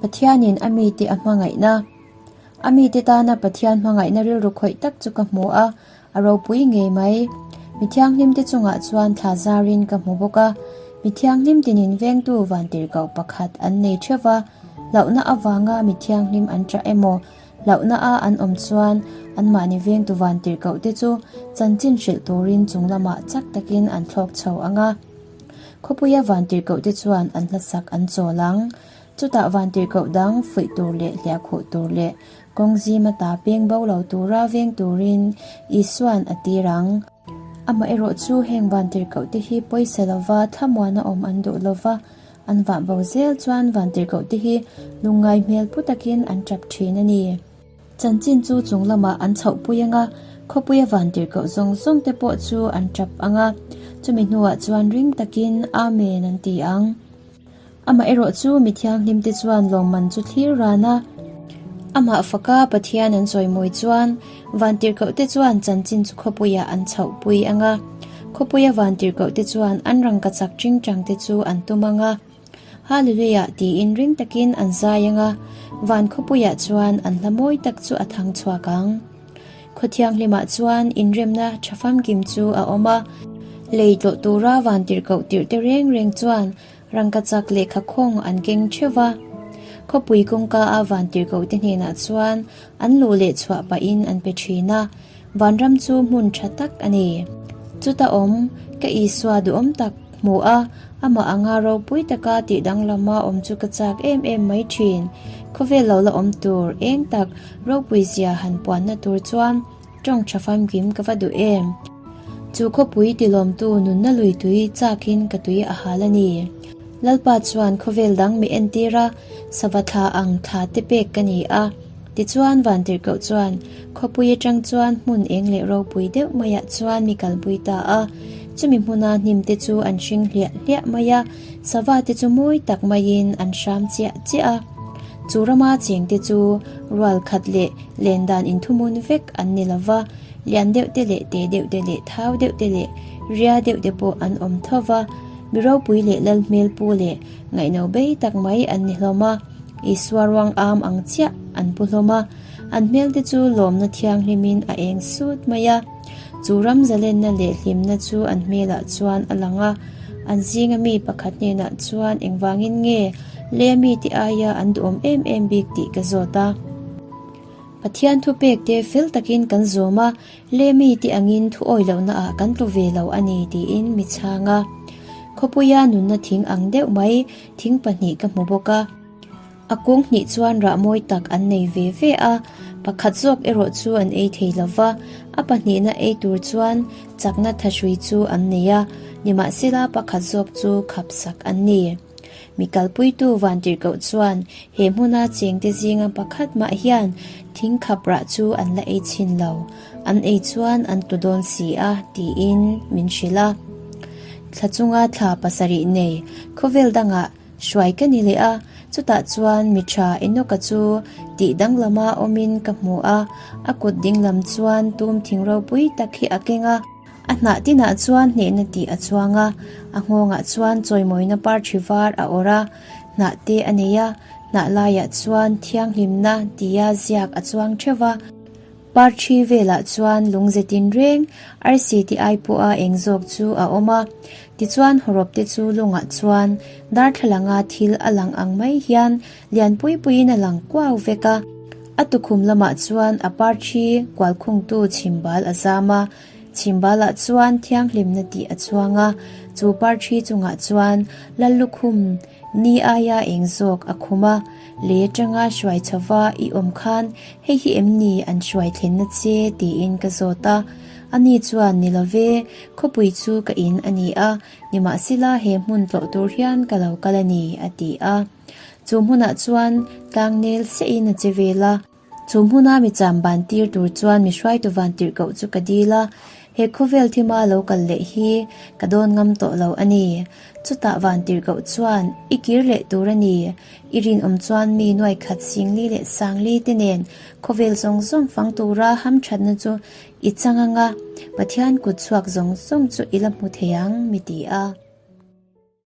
Pathianin a mite a hmangaihna. A mite tana Pathian hmangaihna rilru khawih tak chu ka hmu a, a ropui ngei mai. Mi thianghlimte chungah chuan thla zarin ka hmu bawk a. Mi thianghlim tinin vengtu vantirhkoh pakhat an nei theuh va, hlauhna avanga mi thianghlim an ṭah emaw, hlauhna a an awm chuan anmahni vengtu vantirhkohte chu chanchin hrilh turin chung lamah chak takin an thlawk chho ang a. Khawpuia vantirhkohte chuan an hlasak an chawl ang. Chutah vantirhkoh dang fuih tur leh hliahkhuh tur leh kawng zima ta peng bo lo tura veng turin Isua'n a tir ang. Amaherawh chu heng vantirhkohte hi pawisa lova thlamuana awm an duh lova, an vah bo zel chuan vantirhkohte hi lungngai hmel pu takin an tap thin a ni. Chanchin chu chung lamah an chhoh pui ang a, khawpuia vantirhkoh zawng zawng te pawh chu an tap ang a, chumi hnuah chuan ring takin Amen an ti ang. Amaherawh chu mi thianghlim te chuan lawmman chu thlir ran a, amah faka Pathian an chawimawi chuan vantirhkoh te chuan chanchin chu khawpuiah an chhoh pui ang a, khawpuia vantirhkoh te chuan an rangkachak tingtang te chu an tum ang a. Hallelujah tiin ring takin an zai ang a, van khawpuiah chuan an hla mawi tak chu a thang chhuak ang. Khaw thianghlimah chuan inremna tha famkim chu a awm a, lei tlawh tura van tirhkoh tirh te reng reng chuan rangkachak lehkha khawng an keng theuh va. Khawpui kawngka a van tirhkoh te hnenah chuan an luh leh chhuah pahin an pe thin a, vanram chu hmun tha tak a ni. Chuta awm, ka Isua duhawm tak hmu a, amah anga ropui taka tih danglama awm chu ka chak em em mai thin. Khawvel lo la awm tur eng tak ropui zia han puanna tur chuan tawng tha famkim ka va duh em. Chu khawpui tilawmtu nunna lui tui chakin ka tui a hal a ni. Lalpa chuan khawvel dang mi entir a, sava thla ang thla te pek ka ni a. Tichuan Vantirhkoh chuan khawpui atang chuan hmun eng leh ropui deuh maiah chuan mi kalpui ta a. Chumi hmuna hnim te chu an hring hliah hliah mai a, sava te chu mawi tak maiin an hram chiah chiah a. Chu rama cheng te chu rual khat leh len dan inthumun vek an ni lo va, lian deuh te leh te deuh te leh thau deuh te leh ria deuh te pawh an awm tho va, mi ropui leh lal hmel pu leh ngaihno bei tak mai an ni hlawm a. Isua ruang am ang chiah an pu hlawm a, an hmelte chu lawmna thianghlimin a eng sut mai a. Chu ram zalenna leh hlimna chu an hmelah chuan a lang a, an zinga mi pakhat hnenah chuan engvangin nge leh mite aia an duhawm em em bik tih ka zawt a. Pathian thupekte fel takin kan zawm a, leh mite angin thu awi lohnaah kan tlu ve lo a ni tiin mi chhang a. Khawpuia nunna thing ang deuh mai Thing pahnih ka hmu bawk a, a kung hnih chuan rah mawi tak an nei ve ve a, pakhat zawk erawh chu an ei thei lo va, a pahnihna ei tur chuan chakna thahrui chu an nei a, nimahsela pakhat zawk chu khap sak an ni. Mi kalpuitu Vantirhkoh chuan he hmuna chengte zinga pakhat mah hian thing khap rah chu an la ei chhin lo, an ei chuan an tlu dawn si a tiin min hrilh a. Thla chunga thla pasarih nei khawvel dangah hruai ka ni leh a, chutah chuan mi tha Enoka chu tih danglama awmin ka hmu a, a kut dinglam chuan tum thing ropui tak hi a keng a, a hnah tinah chuan hnehna tih a chuang a, a nghawngah chuan chawimawina par thi var a awrh a, hnah te a nei a, hnah laiah chuan thianghlimna tia ziak a chuang theuh va. Parthi velah chuan lungze tinreng arsi ti ai pawha eng zawk chu a awm a, tichuan hawrawp te chu lungah chuan darthlalanga thil a lang ang mai hian lian pui puiin a lang kuau vek a. A tukhum lamah chuan a parthi kualkhungtu chhimbal a zam a, chhimbalah chuan thianghlimna tih a chuang a, chu parthi chungah chuan Lallukhum Ni aia eng zawk a khum a, lei atanga hruai chhova i awm khan hei hi em ni an hruai thlenna che tiin ka zawt a. Ani chuan ni love, khawpui chu ka in a ni a, nimahsela he hmun tlawh tur hian ka lo kal a ni a ti a. Chu hmunah chuan tlangnel chiahin a che vel a. Chu hmuna mi cham ban tir tur chuan mi hruaitu van tirhkoh chu ka dil a, he khawvel thima lo kal leh hi ka dawn ngam tawh lo a ni. Chutah van tirhkoh chuan, I kir leh tur a ni. I rinawm chuan mi nuai khat singli leh sangli te nen khawvel zawng zawng fang tura hamthatna chu i chang anga, Pathian kut chhuak zawng zawng chu i la hmu thei ang, mi ti a.